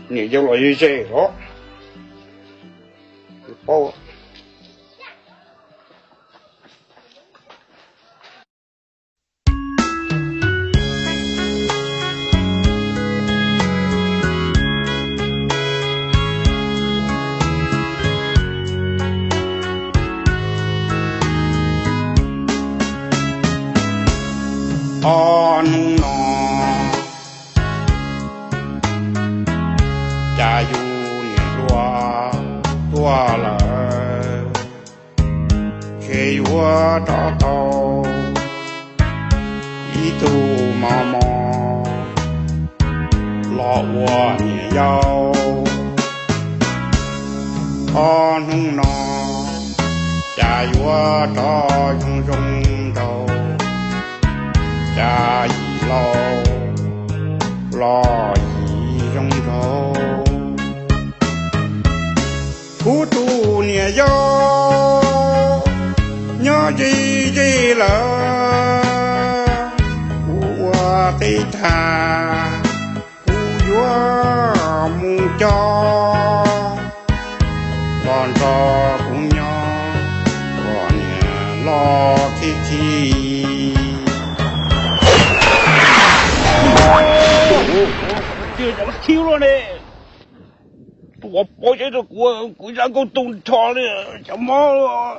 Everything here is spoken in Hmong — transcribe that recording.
Niam yau los ze ze los paub. Ob hnub no cas yus niam hluas tuag lawm, ntshe yuav rov tau ib tug mos mos los ua niam yau. Ob hnub no cas yuav rov zoo zoo nraug, cas yim laus los yim zoo nraug. Kuv tus niam yau nyob ze ze lawm, kuv ua teb tag kuv yuav mus coj los nrog kuv nyob kom niam loj khib khib. Tiag, cov khiv luaj ne, tus uas pov tseg rau kuv, kuv zaj nkauj tu nrho li, cov mob.